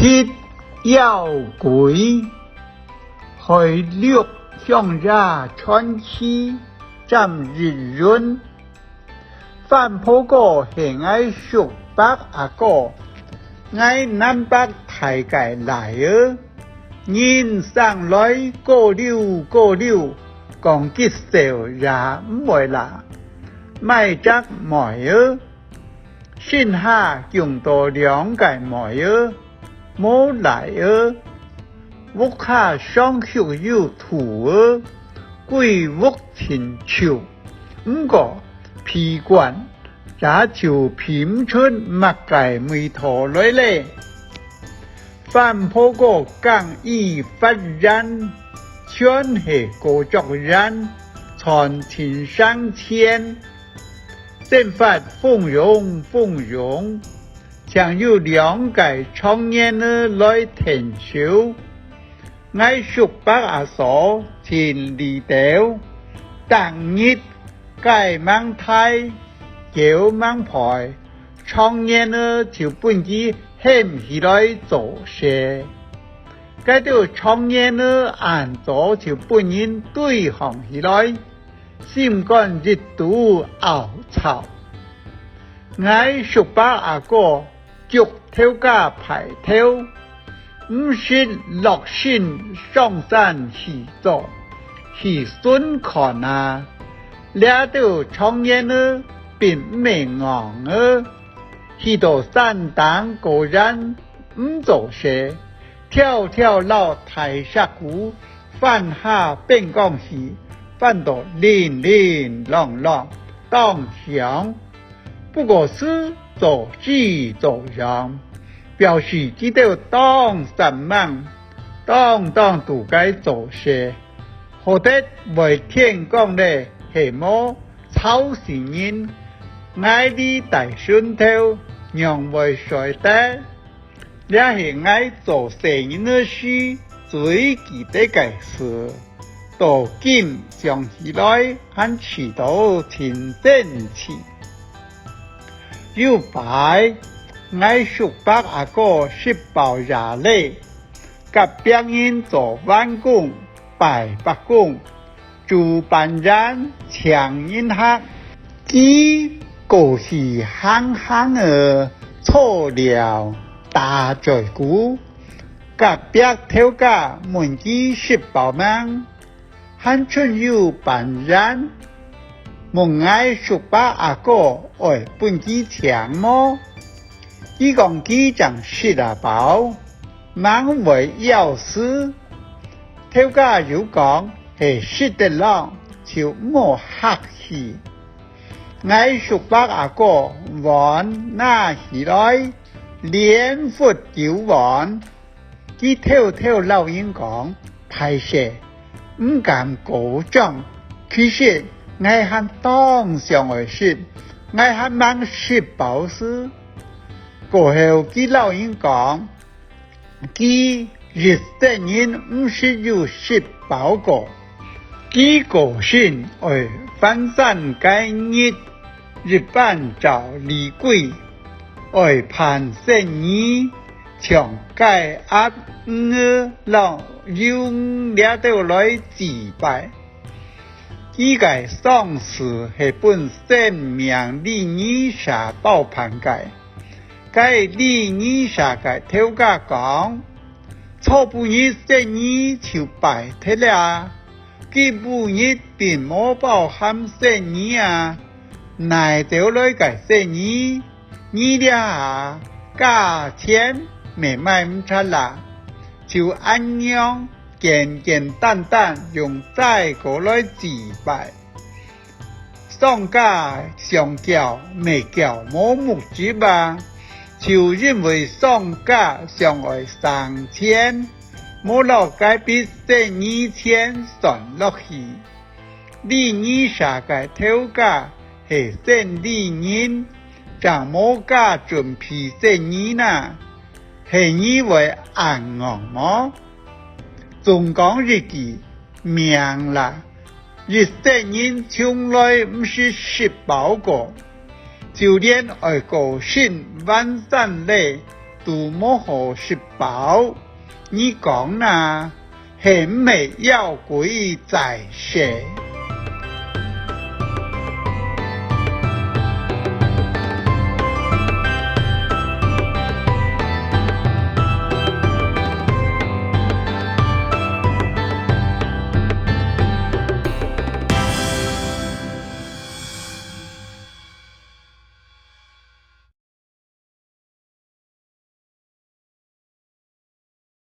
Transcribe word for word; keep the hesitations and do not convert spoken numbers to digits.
七、枵鬼。海陸鄉野傳奇，詹益雲。番婆哥係𠊎叔伯阿哥，𠊎南伯大个倈仔。人生來高溜高溜，講幾少也毋會老。買隻妹仔，身下降到兩个妹仔，無倈仔。屋下常畜有兔仔，歸屋盡臭，毋過鼻慣也就鼻毋出麼个味道來咧。番婆哥耕衣發現，全係果子園，賺盡生錢。生活豐榮豐榮，淨有兩个長年仔來𢯭手。𠊎叔伯阿嫂盡利斗，逐日雞吂啼，狗吂吠，長年仔就分佢喊起來做事。該兜長年仔恁早就分人堆䟘起來，心肝一肚懊躁。𠊎叔伯阿哥逐頭家派頭，毋識落身上山去做，去巡看啊。這兜長年仔並毋係戇仔，去到山頂果園毋做事， 跳跳摎大石牯翻下邊崗去，翻到零零落落，當香。不過事做只做樣，表示佢兜當煞猛，當當都該做事，好得會天光咧，係無吵死人。𠊎這大孫頭仰會睡得？ 這係𠊎做細人仔時最記得个事，到今想起來還試著盡生趣。有擺，𠊎叔伯阿哥食飽夜咧，甲別人做碗工、拜伯公， 煮粄圓請人客。佢過去行行仔，坐尞打嘴鼓，甲別頭家問佢食飽吂，還伸有粄圓，問𠊎叔伯阿哥愛分佢請無。佢講佢正食啊飽，吂會枵事。頭家又講， 係食得落，就毋好客氣。𠊎叔伯阿哥碗拿起來，連拂九碗。佢偷偷摎人講：「歹勢，毋敢過獎。其實𠊎還當想愛食，𠊎還吂食飽事。」過後佢摎人講： 佢一世人毋識有食飽過。佢過身愛還山該日，一般照禮規，愛辦牲儀，像雞鴨、魚仔摎魷魚這兜來祭拜。佢个喪事係分神明禮儀社包辦个。 該禮儀社个頭家講：「昨晡日牲儀就拜忒了啊，今晡日並無包含牲儀啊，哪走來个牲儀？你這下價錢乜賣毋出啦。」就恁樣簡簡單單用齋果來祭拜。 喪家想噭乜噭無目汁啊，就因為喪家想愛省錢，無摎該筆牲儀錢算落去。禮儀社个頭家係生理人，正無加準備牲儀哪，係你會恁戇無？總講一句， 命啦，一世人從來毋識食飽過，就連愛過身還山咧，都無好食飽。你講哪，係毋係枵鬼在世？